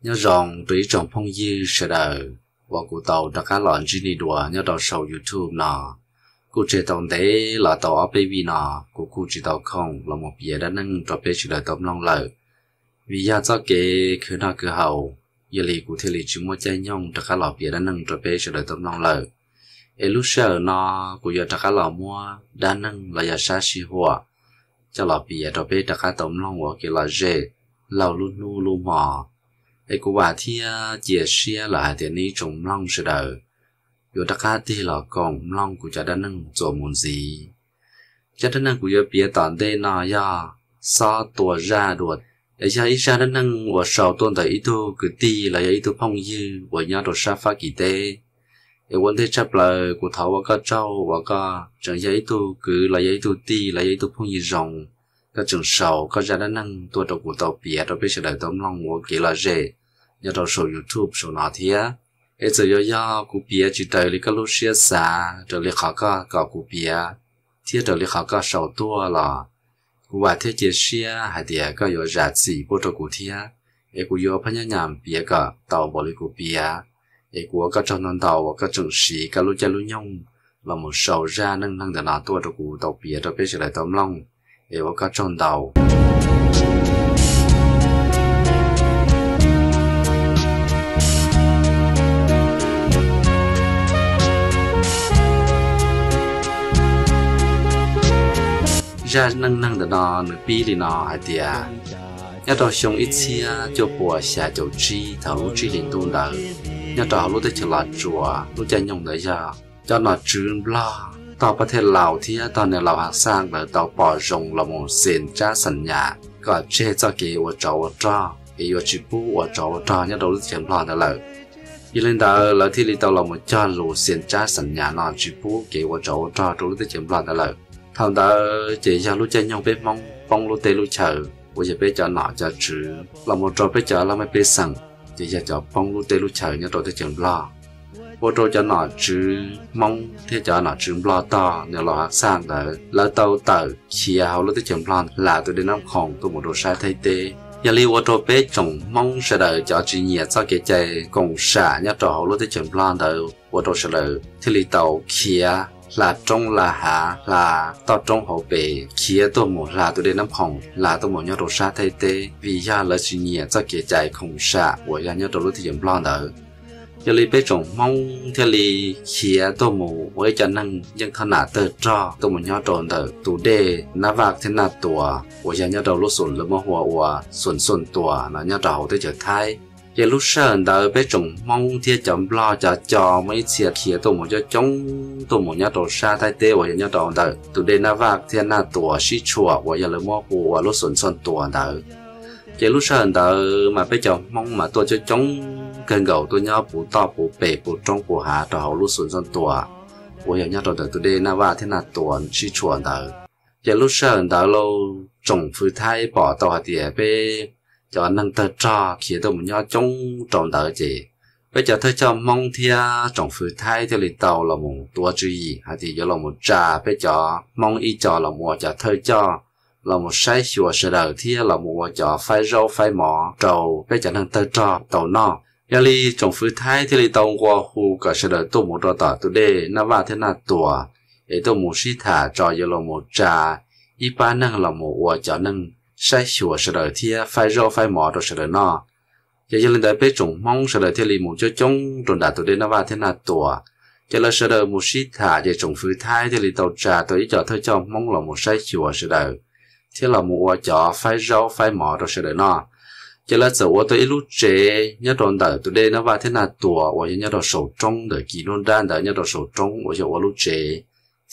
Nyob zoo rau ib tsoom phooj ywg sawv daws uas kuv tau rov qab los ntsib nej dua nyob rau saum YouTube no. Kuj tseg tau ntev los tau ob peb vij no, kuv kuj tsis tau khoom los mus piav dab neeg rau peb sawv daws tau mloog lawm. Vim yog txoj kev khwv noj khwv haus, yog li kuv thiaj li tsis muaj caij nyoog rov qab los piav dab neeg rau peb sawv daws tau mloog lawm. Es lub sij hawm no kuv yuav rov qab los muab dab neeg los yog sab sij huam coj los piav rau peb rov qab tau mloog ua kev lom zem laug lub hnub lub hmo. Es kuv vam thiab cia siab lawm hais tias nej ib tsoom mloog sawv daws yuav rov qab tig los koom mloog kuv cov dab neeg txuas mus ntxiv. Zaj dab neeg kuv yuav piav tom ntej no yog xob tua zaj dua, es yog ib zaj dab neeg uas sau tuaj ntawm ib tug kwv tij los yog ib tug phooj ywg uas nyob rau sab Fab Kis teb. Es ua ntej tshaj plaws kuv thov ua koj tsaug uas koj tseem yog ib tug kwv los yog ib tug tij los yog ib tug phooj ywg zoo, koj tseem sau koj zaj dab neeg tuaj rau kuv tau piav rau peb sawv daws tau mloog ua kev lom zem nyob rau saum YouTube saum no thiab. Es txawm yuav yog kuv piav tsis raws li koj lub siab xav, raws li qhov koj kom kuv piav, thiab raws li qhov koj sau tuaj los, kuv vam thiab cia siab hais tias koj yuav zam txim pub rau kuv thiab. Es kuv yuav phab nyab nyam piav kom tau npaum li kuv piav. Es kuv ua koj tsaug ntau ntau uas koj tseem siv koj lub caij lub nyoog los mus sau zaj neej neeg ntawm no tuaj rau kuv tau piav rau peb sawv daws tau mloog. Es ua koj tsaug ntau. Zaj neej neeg ntawm no nws pib li no hais tias, nyob rau xyoo ib txhiab cuaj puas xya caum tsib thaum lub tsib hlis ntuj ntawd, nyob rau hauv lub teb chaws Los Tsuas, lub caij nyoog ntawd yog cov nom tswv Nplog tog pab thej laus thiab tog niam laus Hav Xaj ntawd tau pom zoo los mus xeem tsab xam nyas kom tseg txoj kev ua tsov ua rog, es yuav tsis pub ua tsov ua rog nyob rau lub teb chaws Nplog ntawd lawm. Yog li ntawd lawv thiaj li tau los mus cog lus xeem tsab xam nyas no tsis pub kev ua tsov ua rog rau lub teb chaws Nplog ntawd lawm. Thaum ntawd ces yog lub caij nyoog peb Hmoob poob lub teb lub chaws uas yog peb cov nom cov tswv los mus rau peb cov laj mej pej xeem, ces yog cov poob lub teb lub chaws nyob rau teb chaws Nplog, ua rau cov nom tswv Hmoob thiab cov nom tswv Nplog tog niam laus Hav Xaj ntawd lawv tau tawm khiav hauv lub teb chaws Nplog hla tus dej Nab Khoom tuaj mus rau sab Thaib teb. Yog li ua rau peb tsoom Hmoob sawv daws cov tsis nyiam txoj kev cai koom sam nyob rau hauv lub teb chaws Nplog ntawd ua rau sawv daws thiaj li tau khiav hla roob hla hav, hla toj roob hauv pes, khiav tuaj mus hla tus dej Nab Khoom hla tuaj mus nyob rau sab Thaib teb, vim yog lawv tsis nyiam txoj kev cai koom sam uas yog nyob rau lub teb chaws Nplog ntawd. Yog li peb tsoom Hmoob thiaj li khiav tuaj mus ua ib co neeg yeej thoj nam tawg rog tuaj mus nyob rau ntawm tus dej Nab Vaj thiab Naj Tuas uas yog nyob rau lub xum lawv muab hu ua Xuas Xuas Tuas no nyob rau hauv teb chaws Thaib. Ces lub sij hawm ntawd peb tsoom Hmoob thiab cov Nplog cov co muaj ib txhia khiav tuaj mus coob coob tuaj mus nyob rau sab Thaib teb uas yog nyob rau ntawm tus dej Nab Vaj thiab Naj Tuas sib tshuam uas yog lawv muab hu ua lub Xuas Xuas Tuas ntawd. Ces lub sij hawm ntawd mas peb cov Hmoob mas tuaj coob coob kawg nkaus tuaj nyob puv toj puv pes puv roob puv hav rau hauv lub Xuas Xuas Tuas uas yog nyob rau ntawm tus dej Naj Vaj thiab Naj Tuas sib tshuam ntawd. Ces lub sij hawm ntawd lauj, tsoom fwv Thaib pom tau hais tias peb cov neeg tawg rog khiav tuaj mus nyob coob rau ntawd ces peb cov thawj coj Hmoob thiab tsoom fwv Thaib thiaj li tau los mus tuav tswv yim hais tias yuav los mus tsa peb cov Hmoob ib co los mus ua cov thawj coj los mus saib xyuas sawv daws thiab los mus ua cov faib zaub faib mov rau peb cov neeg tawg rog tau noj. Yog li tsoom fwv Thaib thiaj li tau nqua hu kom sawv daws tuaj mus rau tom tus dej Naj Vaj thiab Naj Tuas es tuaj mus sib tham tso yuav los mus tsa ib pab neeg los mus ua cov neeg saib xyuas sawv daws thiab faib zaub faib mov rau sawv daws noj. Ces yog li ntawd peb tsoom Hmoob sawv daws thiaj li mus coob coob rau nram tus dej Naj Vaj thiab Naj Tuas. Ces lawv sawv daws mus sib tham ces tsoom fwv Thaib thiaj li tau tsa tau ib co thawj coj Hmoob los mus saib xyuas sawv daws thiab los mus ua cov faib zaub faib mov rau sawv daws noj. Ces lawv txawm ua tau ib lub tsev nyob rau ntawm tus dej Naj Vaj thiab Naj Tuas uas yog nyob rau saum roob ntawm kis nruab nrab ntawd, nyob rau saum roob uas yog ua lub tsev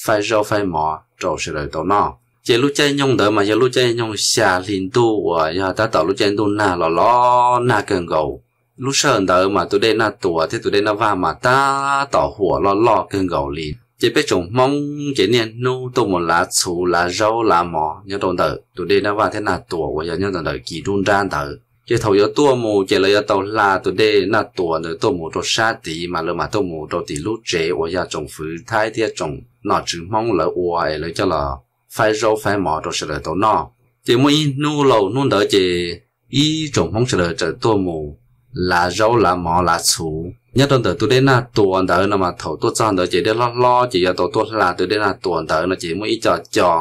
faib zaub faib mov rau sawv daws tau noj. Ces lub caij nyoog ntawd mas yog lub caij nyoog xya hli ntuj uas yog tab tom lub caij ntuj nag los los nag kawg nkaus. Lub sij hawm ntawd mas tus dej Naj Tuas thiab tus dej Naj Vaj mas tab tom huam loj loj kawg nkaus li. Ces peb tsoom Hmoob ces niaj hnub tuaj mus lav txhuv lav zaub lav mov nyob rau ntawm tus dej Naj Vaj thiab Naj Tuas uas yog nyob rau ntawm kis nruab nrab ntawd. Ces thaum yuav tuaj mus ces lawv yuav tau hla tus dej Naj Tuas ntawd tuaj mus rau sab tid mas lawv mam tuaj mus rau tim lub tsev uas yog tsoom fwv Thaib thiab tsoom nom tswv Hmoob lawv ua es lawv coj los faib zaub faib mov rau sawv daws tau noj. Ces muaj ib hnub laus hnub ntawd ces ib tsoom Hmoob sawv daws txawm tuaj mus lav zaub lav mov lav txhuv. Nyob rau ntawm tus dej Naj Tuas ntawd no mas thaum tuaj txog ntawd ces dej hlob hlob ces yuav tau tuaj hla tus dej Naj Tuas ntawd no ces muaj ib co co.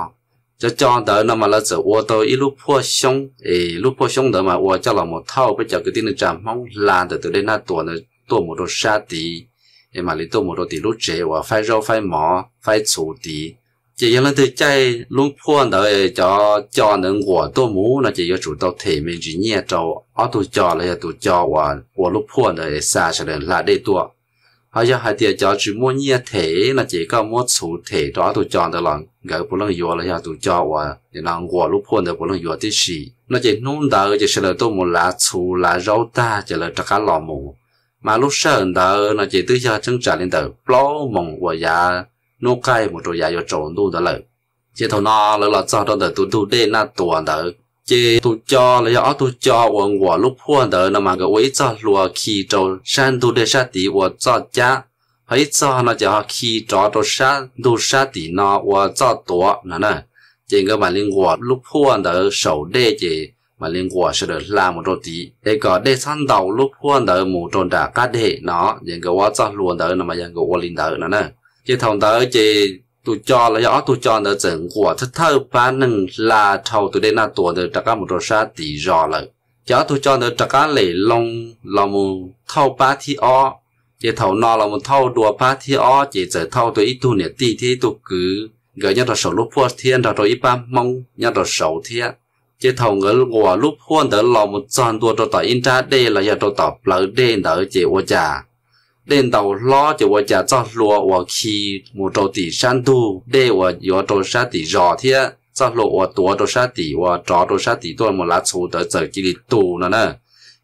Cov co ntawd no mas lawv txawm ua tau ib lub phuaj xyoob es lub phuaj xyoob ntawd mas ua coj los mus thauj peb cov kwv tij neej tsa Hmoob hla ntawm tus dej Naj Tuas ntawd tuaj mus rau sab tid es mam li tuaj mus rau tim lub tsev uas faib zaub faib mov faib txhuv tid. Ces yog leej twg caij lub phuaj ntawd cov co ntawd nquam tuaj mus no ces yuav tsum tau them me ntsis nyiaj rau ob tug co los yog tus co uas ua lub phuaj ntawd es xa sawv daws hla dej tuaj. Ho yog hais tias cov tsis muaj nyiaj them no ces koj muab txhuv them rau ob tug co ntawd los nkawd puav leej yuav los yog tus co uas nquam lub phuaj ntawd puav leej yuav tib si. No ces hnub ntawd ces sawv daws tuaj mus lav txhuv lav zaub tag ces lawv rov qab los mus. Mas lub sij hawm ntawd no ces twb yog cheeb tsam li ntawm plaub moos uas yav hnub qaij mus rau yav yuav tsaus ntuj ntawd lawm. Ces thaum no lawv los txog rau ntawm tus ntug dej Naj Tuas ntawd, ces tus co los yog ob tug co uas nquam lub phuaj ntawd no mas nkawd ua ib txoj hlua khi rau sab ntug dej sab tid ua txoj cab, ho ib txoj no ces ho khi rov rau sab ntug sab tim no ua txoj tuav no na. Ces nkawd mam li nquam lub phuaj ntawd saum dej ces mam li nquam sawv daws hla mus rau tid es kom dej txhob ntaus lub phuaj ntawd mus rau nram qab deg no. Ces nkawd ua txoj hlua ntawd no mas yog nkawd ua li ntawd no na. Ces thaum ntawd ces tus co los yog ob tug co ntawd txawm nquam thawj thawj pab neeg hla dhau tus dej Naj Tuas ntawd rov qab mus rau sab tim zos lawm. Ces ob tug co ntawd rov qab lem loo los mus thauj pab thib ob. Ces thaum no los mus thauj dua pab thib ob ces txawm thauj tau ib tug niam tij thiab ib tug kwv, nkawd nyob rau saum lub phuaj thiab nrog rau ib pab Hmoob nyob rau saud thiab. Ces thaum nkawd nquam lub phuaj ntawd los mus txog ntua rau tom ib nrab dej los yog rau tom plawv dej ntawd ces ua cas dej ntaus hlob ces ua cas txoj hlua uas khi mus rau tim sab ntug dej uas yuav rau sab tim zos thiab txoj hlua uas tuav rau sab tim uas rov rau sab tim tuaj mus lav txhuv ntawd txawm cia li tu no na.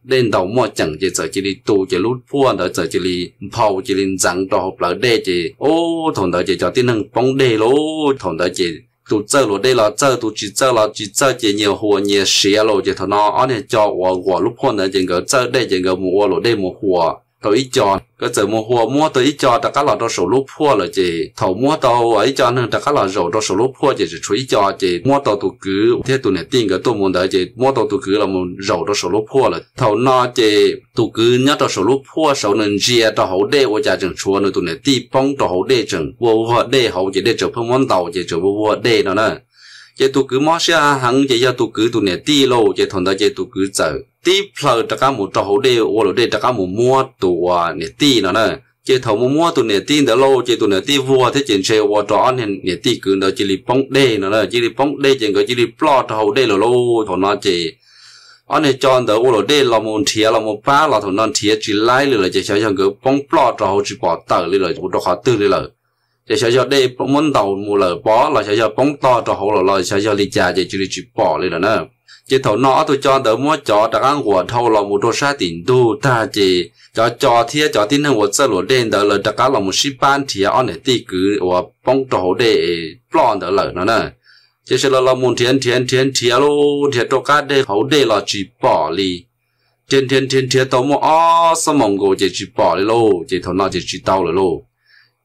Dej ntaus muaj ceem ces txawm cia li tu ces lub phuaj ntawd txawm cia li nphau cia li ntxeev rau hauv plawv dej ces ub thaum ntawd ces cov tib neeg poob dej lauj. Thaum ntawd ces tus txawj luam dej los txawj, tus tsis txawj los tsis txawj ces nyias huas nyias siav lauj. Ces thaum no ob niag co uas nquam lub phuaj ntawd ces nkawd txawj dej ces nkawd mus ua luam dej mus huas tau ib co. Nkawd txawm mus huas muab tau ib co rov qab los rau saum lub phuaj lawm ces thaum muab tau ib co neeg rov qab los zaum rau saum lub phuaj ces tseem tshuav ib co ces muab tau tus kwv thiab tus niam tij nkawd tuaj mus ntawd ces muab tau tus kwv los mus zaum rau saum lub phuaj lawm. Thaum no ces tus kwv nyob rau saum lub phuaj saud nws ntsia rau hauv dej ua cas tseem tshuav nws tus niam tij poob rau hauv dej tseem vuag vuag dej hauv ces dej tseem pheej muab ntaus ces tseem vuag vuag dej no na. Ces tus kwv mob siab heev ces yog tus kwv tus niam tij lauj. Ces thaum ntawd ces tus kwv txawm tib plhaw rov qab mus rau hauv dej ua luam dej rov qab mus muab tus uas niam tij no na. Ces thaum mus muab tus niam tij ntawd lauj ces tus niam tij vuag thiab ces ntshe ua rau ob niam tij kwv ntawd cia li poob dej no na. Cia li poob dej ces nkawd cia li ploj rau hauv dej lawm lauj. Thaum no ces ob niag co ntawd ua luam dej los mus nrhiav los mus pab los thaum no nrhiav tsis laib li lawm ces xyov yog nkawd poob ploj rau hauv tsis pom tawm li lawm mus rau qhov twg li lawm. Ces xyov yog dej muab ntaus mus lawm pov los xyov yog poob tog rau hauv lawm los xyov yog li cas ces cia li tsis pom li lawm na. Ces thaum no ob tug co ntawd muab cov rov qab nquam dhau los mus rau sab tim ntug tag ces cov co thiab cov tib neeg uas txawj luam dej ntawd lawv rov qab los mus sib pab nrhiav ob niam tij kwv uas poob rau hauv dej ploj ntawd lawm no na. Ces sawv daws los mus nrhiav nrhiav nrhiav nrhiav lauj, nrhiav rau qab dej hauv dej los tsis pom li. Nrhiav nrhiav nrhiav nrhiav tau muaj ob xuab moos nkaus ces tsis pom li lauj. Ces thaum no ces tsis tau lawm lauj.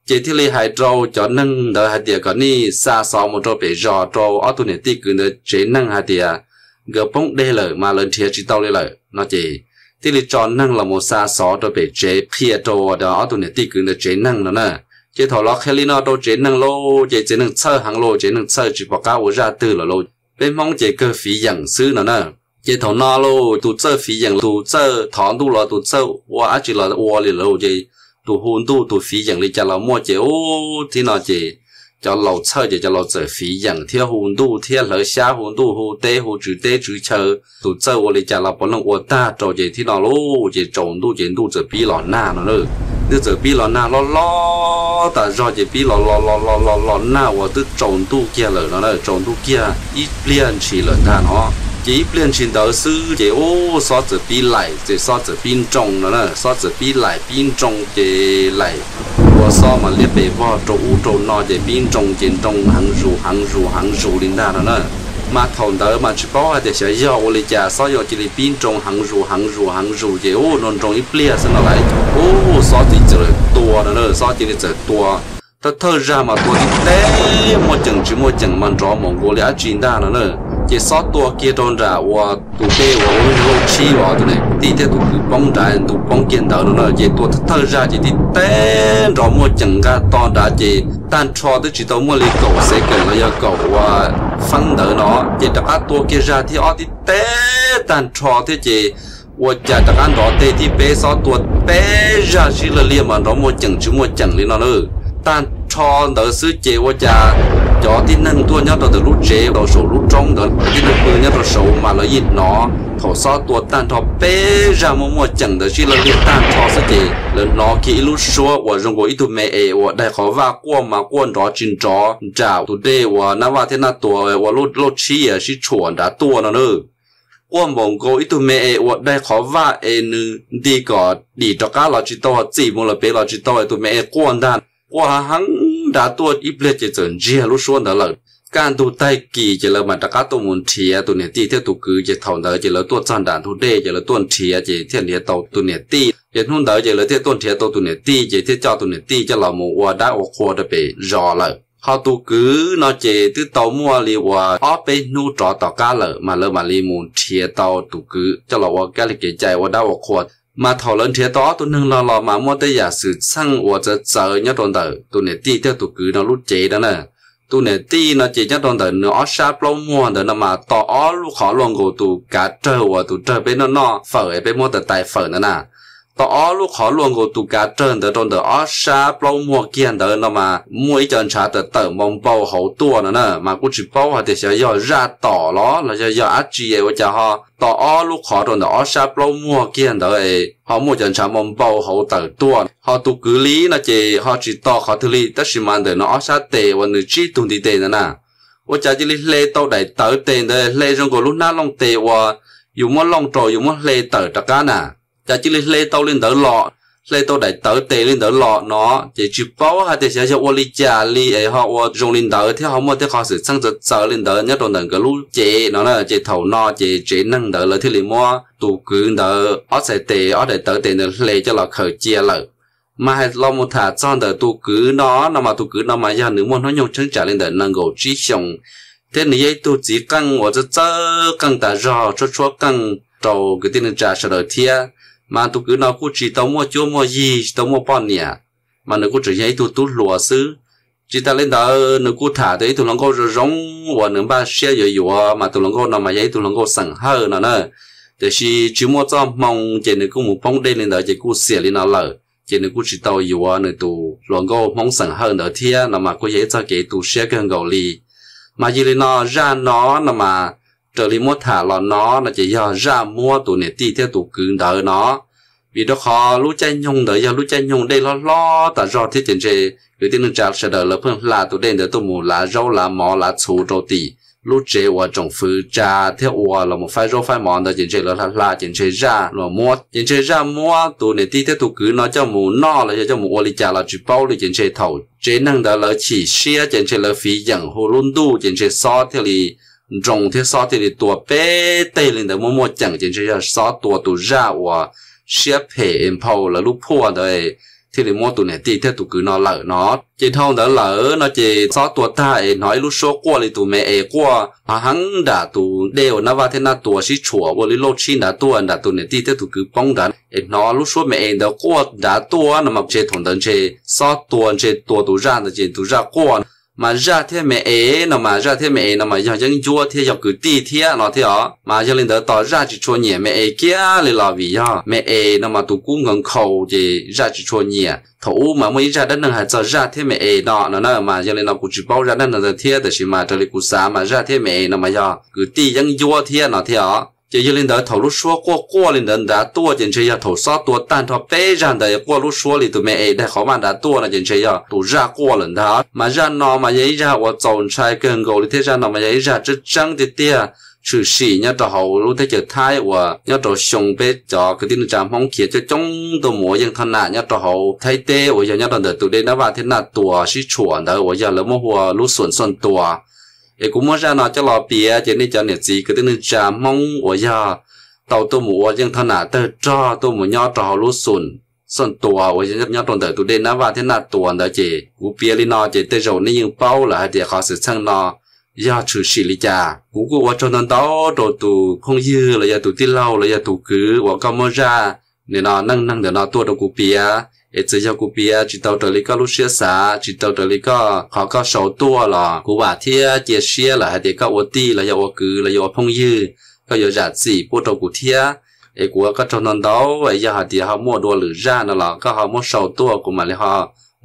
Ces thiaj li hais rau cov neeg ntawd hais tias kom nej xa xov mus rau pem zos rau ob tug niam tij kwv ntawd tsev neeg hais tias nkawd poob dej lawm mas lawv nrhiav tsis tau li lawm no ces thiaj li tso neeg los mus xa xov rau pem tsev qhia rau ob tug niam tij kwv ntawd tsev neeg no na. Ces thaum lawv qhia li no rau tsev neeg lauj ces tsev neeg txhawj heev lauj, tsev neeg txhawj tsis pom qab ua zaj twg lawm lauj. Peb Hmoob ces kawg fiv yeem xwb no na. Ces thaum no lauj tus txawj fiv yeem tus txawj thov ntuj los tus txawj ua dab tsi los ua li lawm lauj. Ces tus hu ntuj tus fiv yeem li cas los muaj ces ub thib no ces cov laus txhawj ces cov laus txawm fiv yeem thiab hu ntuj thiab hlawv xyab hu ntuj hu teb hu tswv teb tswv chaw, tus txawj ua li cas los puav leej ua tag rau ces thib no lauj ces tsaus ntuj ces ntuj txawm pib los nag no na. Ntuj txawm pib los nag loj loj tas zog ces pib los los los los los los nag uas twb tsaus ntuj kiag lawm no na, tsaus ntuj kiag ib pliag ntshis lawm ntag no. Ces ib pliag ntshis ntawd xwb ces ub xob txawm pib laim ces xob txawm pib nroo no na, xob txawm pib laim pib nroo ces laim ua xob mas liab pes vog rau ub rau no ces pib nroo ces nroo heev zus heev zus heev zus li ntag no na. Mas thaum ntawd mas tsis paub hais tias xyov yog ua li cas xob yuav cia li pib nroo heev zus heev zus heev zus ces ub nroo nroo ib pliag xwb no lawm ub xob txawm tua no na, xob cia li txawm tua. Thawj thawj zag mas tua tib teb muaj ceem tsis muaj ceem mas nrov mus nkaus li dab tsi ntag no na. Ces xob tua kiag rau nram uas tus dej uas ua lub tshib uas tus niam tij thiab tus kwv poob nrad, ntu poob kiag ntawd no na, ces tua thawj zaug ces tib teg nrov muaj ceem nqaj to nrad ces tag nrho twb tsis tau muaj li kaum xev keem los yog kaum uas feeb ntawd no, ces rov qab tua kiag zaug thib ob tib teg tag nrho thiab ces ua cas rov qab nrov tes thib peb, xob tua peb zaug sib law liag mas nrov muaj ceem tsis muaj ceem li no na. Tag nrho ntawd xwb ces ua cas cov tib neeg tuaj nyob rau ntawm lub tsev rau saum lub roob ntawd, cov tib neeg pw nyob rau saud mas lawv yeej hnov. Thaum xob tua tag nrho peb zaug muaj muaj ceem ntawd sib law liag tag nrho xwb ces lawv hnov kiag ib lub suab uas zoo nkaus ib tug me es uas daig qhov vaj quaj mas quaj nrov tsis nrov nram tus dej uas Nab Vaj thiab Nab Tuas ua lub lauj tshib sib tshuam nrad tuaj no na. Quaj npaum nkaus ib tug me es uas daig qhov vaj es nws nti kom dim rov qab los tsis tau, txim mus lawm pem los tsis tau, tus me es quaj ntag. Quaj heev nrad tuaj ib pliag ces txawm ntsiag lub suab ntawd lawm. Kaj ntug tag kis ces lawv mam rov qab tuaj mus nrhiav tus niam tij thiab tus kwv, ces thaum ntawd ces lawv tuaj txog nram ntug dej ces lawv tuaj nrhiav ces thiaj nrhiav tau tus niam tij. Ces hnub ntawd ces lawv thiaj tuaj nrhiav tau tus niam tij ces thiaj coj tus niam tij coj los mus ua dab ua qhua rau pem zos lawm. Ho tus kwv no ces twb tau muaj li uas ob peb hnub rov tom qab lawm mas lawv mam li mus nrhiav tau tus kwv coj los ua kab li kev cai ua dab ua qhua. Mas thaum lawv nrhiav tau ob tug neeg no los mas muaj tej yam xwm txheej uas txawv txawv nyob rau ntawm tus niam tij thiab tus kwv no lub cev no na. Tus niam tij no ces nyob rau ntawm nws ob sab plaub muag ntawd no mas tau ob lub qhov luaj nkaus tus kav rawg uas tus rawg peb noj noj fawm es peb muab tais tais fawm ntawd na. Tau ob lub qhov luaj nkaus tus kav rawg ntawd rau ntawm ob sab plaub muag kiag ntawd no mas muaj ib co ntshav tawm tawm npau npau hauv tuaj no na, mas kuj tsis paub hais tias xyov yog zaj tom los los yog yog dab tsi es ua cas ho tau ob lub qhov rau ntawm ob sab plaub muag kiag ntawd es ho muaj cov ntshav npau npau hauv tawm tuaj. Ho tus kwv li no ces ho tsis tau qhov twg li, tab sis mas ntawm no ob sab tes uas nws tsib tug ntiv tes ntawd na, ua cas cia li hle tau daim tawv tes ntawd hle zoo nkaus lub hnab looj tes uas yus muab looj rau yus muab hle tawm rov qab na. Cas cia li hle tau li ntawd los, hle tau daim tawv tes li ntawd los no, ces tsis paub hais tias xyov yog ua li cas li es ho ua zoo li ntawd thiab ho muaj tej qhov xwm txheej txawv txawv li ntawd nyob rau ntawm nkawd lub cev no na. Ces thaum no ces tsev neeg ntawd lawv thiaj li muab tus kwv ntawd ob txhais tes ob daim tawv tes ntawd hle coj los khaws cia lawm. Mas hais los mus tham txog ntawm tus kwv no no mas tus kwv no mas yog nws muaj hnub nyoog cheeb tsam li ntawm nees nkaum tsib xyoos, thiab nws yog ib tug txiv qeej uas txawj txawj qeej tas zog, tshuab tshuab qeej rau kwv tij neej tsa sawv daws thiab. Mas tus kwv no kuj tsis tau muaj cuab muaj yig, tsis tau muaj poj niam, mas nws kuj tseem yog ib tug tub hluas xwb. Tsis tas li ntawd nws kuj tham tau ib tug hluas nkauj zoo zoo uas nws npaj siab yuav yuav, mas tus hluas nkauj no mas yog ib tug hluas nkauj xeem Hawj no na. Tiam sis tsis muaj txoj hmoo ces nws kuj mus poob dej li ntawd ces kuj xiam li no lawm, ces nws kuj tsis tau yuav nws tus hluas nkauj Hmoob xeem Hawj ntawd thiab no mas kuj yog ib txoj kev tu siab kawg nkaus li. Mas yog li no zaj no no mas raws li muab tham los no no ces yog zaj muab tus niam tij thiab tus kwv ntawd no. Vim rau qhov lub caij nyoog ntawd yog lub caij nyoog dej hlob hlob tas zog thiab ces ntshe kwv tij neej tsa sawv daws lawv pheej hla tus dej ntawd tuaj mus lav zaub lav mov lav txhuv rau tim lub tsev uas tsoom fwv tsa thiab ua los mus faib zaub faib mov ntawd ces ntshe lawv hla hla ces ntshe zaj los muab, ces ntshe zaj muab tus niam tij thiab tus kwv no coj mus noj los yog coj mus ua li cas los tsis paub li. Ces ntshe thaum tsev neeg ntawd lawv chim siab ces ntshe lawv fiv yeem hu lub ntuj ces ntshe xob thiaj li nroo thiab xob thiaj li tua peb teg li ntawd muaj muaj ceem, ces ntshe yog xob tua tus zaj uas siab phem es nphau lawv lub phuaj ntawd thiaj li muab tus niam tij thiab tus kwv no lawm no. Ces dhau ntawd lawm no ces xob tua tag es hnov ib lub suab quaj li tus me es quaj ho heev nram tus dej uas Nab Vaj thiab Nab Tuas sib tshuam ua li lauj tshib nrad tuaj nram tus niam tij thiab tus kwv poob nrad, es hnov lub suab me es ntawd quaj nrad tuaj no mas ntshe thaum ntawd ntshe xob tua ntshe tua tus zaj ntawd ces tus zaj quaj. Mas zaj thiab me es no mas zaj thiab me es no mas yog yeeb ncuab thiab yog kwv tij thiab no thiab os. Mas yog li ntawd tos zaj tsis tshua nyiam me es kiag li los vim yog me es no mas tus kub nkhaus nkhaus ces zaj tsis tshua nyiam. Thaum ub mas muaj ib zaj dab neeg hais txog zaj thiab me es no no na, mas yog li no kuv tsis paub zaj dab neeg ntawd thiab, tab sis mas raws li kuv xav mas zaj thiab me es no mas yog kwv tij yeeb ncuab thiab no thiab os. Ces yog li ntawd thaum lub suab quaj quaj li ntawd nrad tuaj ces ntshe yog thaum xob tua tag nrho peb zaj ntawd quaj lub suab li tus me es daig qhov vaj nrad tuaj no ces ntshe yog tus zaj quaj lawm ntag. Mas zaj no mas yog ib zaj uas txaus ntshai kawg nkaus li thiab zaj no mas yog ib zaj tseeb tseeb tiag tiag tshwm sim nyob rau hauv lub teb chaws Thaib uas nyob rau xyoo peb cov kwv tij neej tsa Hmoob khiav coob coob tuaj mus ua yeej thoj nam nyob rau hauv Thaib teb uas yog nyob rau ntawm tus dej Nab Vaj thiab Nab Tuas sib tshuam ntawd uas yog lawv muab hu ua lub xoom Xooj Tuas. Es kuv muab zaj no coj los piav ces nej cov niam txiv kwv tij neej tsa Hmoob uas yog tau tuaj mus ua yeej thoj nam tawg rog tuaj mus nyob rau hauv lub xoom Xooj Tuas uas yog nyob rau ntawm tus dej Nab Vaj thiab Nab Tuas ntawd ces kuv piav li no ces tej zaum nej yeej paub lawm hais tias qhov xwm txheej no yog tshwm sim li cas. Kuv kuj ua tsaug ntau ntau rau tus phooj ywg los yog tus tij laug los yog tus kwv uas koj muab zaj nim no neej neeg ntawm no tuaj rau kuv piav, es txawm yog kuv piav tsis tau raws li koj lub siab xav, tsis tau raws li koj qhov koj sau tuaj los kuv vam thiab cia siab lawm hais tias koj ua tij los yog ua kwv los yog ua phooj ywg, koj yuav zam txim pub rau kuv thiab. Es kuv ua koj tsaug ntau ntau, yog hais tias ho muaj dua lwm zaj no los koj ho muab sau tuaj kuv mam li ho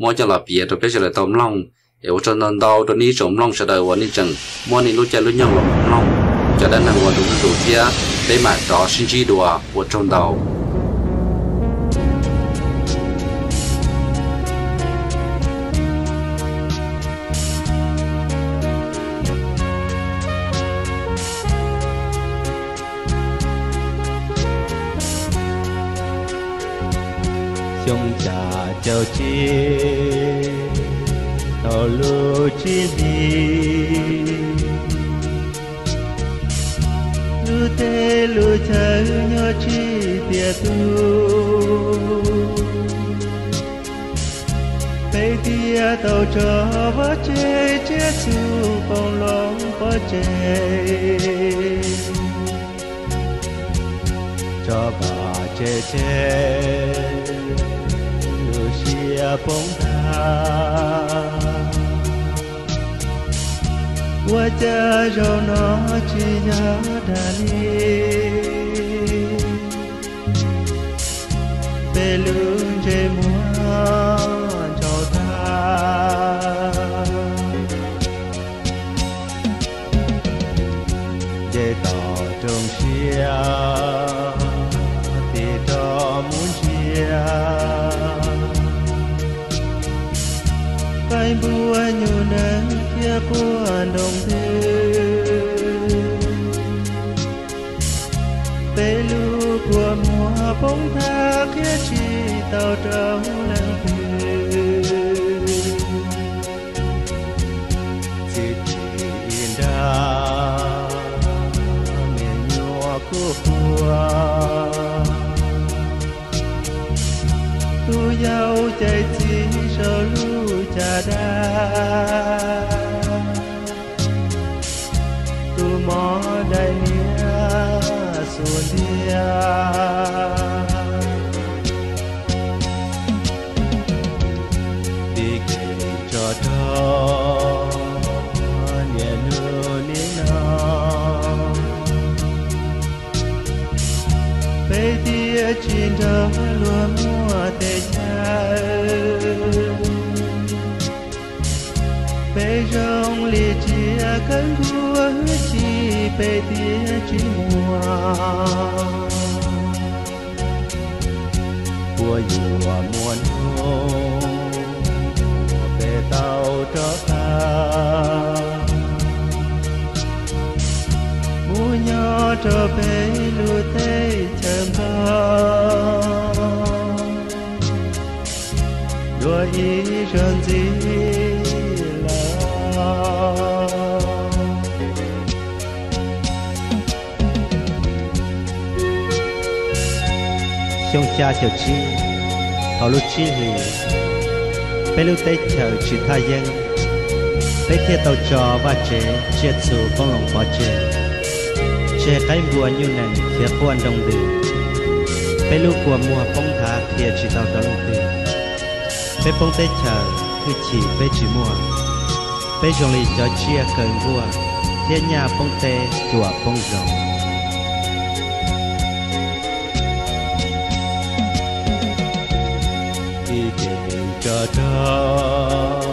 muab coj los piav rau peb sawv daws tau mloog. Es ua tsaug ntau ntau rau nej ib tsoom mloog sawv daws uas nej tseem muab nej lub caij lub nyoog los mloog cov dab neeg uas ntu ntu thiab. Peb mam rov sib ntsib dua, ua tsaug ntau. Xyoo xya caum tsib, thaum lub tsib hlis, lub teb lub chaw nyob tsis tiav tug, peb thiaj tau tso vaj tse, tsiaj txhu poob loo pov tseg, tso vaj tse tseg, lub siab poob tag. Ua cas zaum no tsis yog dag li, peb lub ntsej muag ntsaum tag. Nce toj roob siab, tig rov mus ntsia, qaib npua nyuj nees khiav quaj nroo ntws. Peb lub kua muag poob tag, qhia tsis tau rau leej twg. Txiv tis nra, niam nyuam kuj quaj, tus yau cais txiv saum lub caj dab. Tus mos dais niam xuas ntiag, tig kev tso rog niaj hnub nim no. Peb thiaj tsis nrog luag muaj teb chaws, peb zoo li tsiaj kawg nkuaj hwj chim, peb thiaj tsis muaj. Puas yuav muaj hnub peb tau rov qab mus nyob rau peb lub teb chaws Nplog dua ib zaug ntxiv lawm. Xyoo xya caum tsib, thaum lub tsib hlis, peb lub teb chaws tsis thaj yeeb, peb thiaj tau tso vaj tsev, tsiaj txhu poob loo pov tseg, tseg qaib npua nyuj nees khiav quaj nroo ntws. Peb lub kua muag poob nthav qhia tsis tau rau leej twg. Peb poob teb chaws, hwj chim peb tsis muaj. Peb zoo li cov tsiaj kaw nkuaj thiab nyaj poob teb ruam poob zos. Ib teg tso rog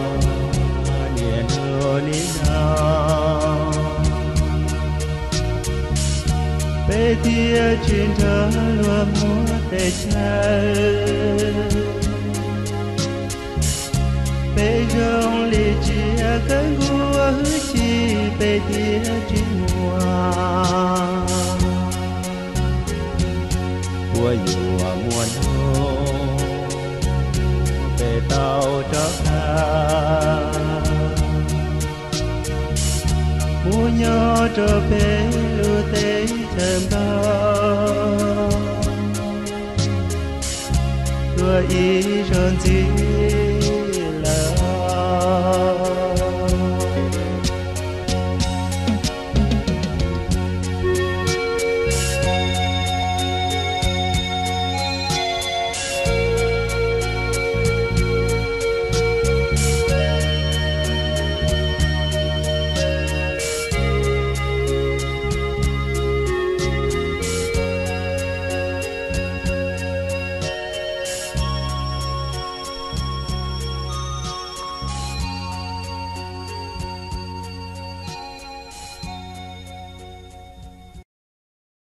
niaj hnub nim no, peb thiaj tsis nrog luag muaj teb chaws. Peb zoo li tsiaj kawg nkuaj hwj chim, peb thiaj tsis muaj. Puas yuav muaj hnub peb tau rov qab mus nyob rau peb lub teb chaws Nplog dua ib zaug ntxiv